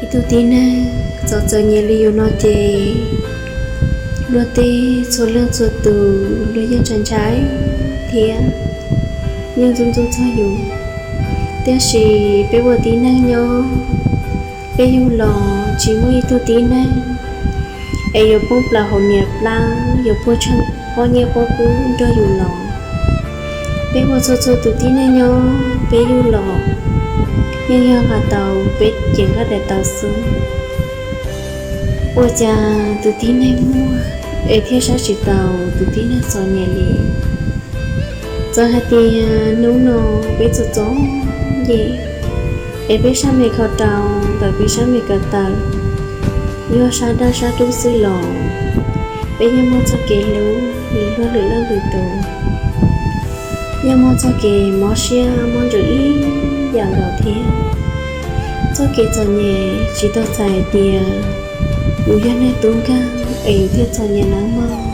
Ib tug tib neeg txom txom nyem li yus no ces luag tej txhua leej txhua tus luag yeej ntshai ntshai thiab yeej ntxub ntxub txog yus. Tiam sis peb ua tib neeg nyob, peb yug los tsis muaj ib tug tib neeg es yuav poob plaws hauv niam plab, yuav puag tsheej pob nyiaj pob kub nrog yus los. Peb ua txhua txhua tus tib neeg nyob, peb yug los yeej yog nqa tau peb cev nqaij daim tawv xwb. Ua cas tus tib neeg muaj es thiaj saib tsis taus tus tib neeg txom nyem li? Txawm hais tias hnub no peb txom txom nyem es peb sab me kho rau ntawm peb sab me ko taw yog sab daj sab dub xwb los peb yeej muaj txoj kev hlub li luag lwm leej lwm tus, yeej muaj txoj kev mob siab mob ntsws ib yam nkaus thiab. Txoj kev txom nyem tsis tau txhais hais tias yus yog neeg tub nkeeg es yus thiaj txom nyem nawb mog.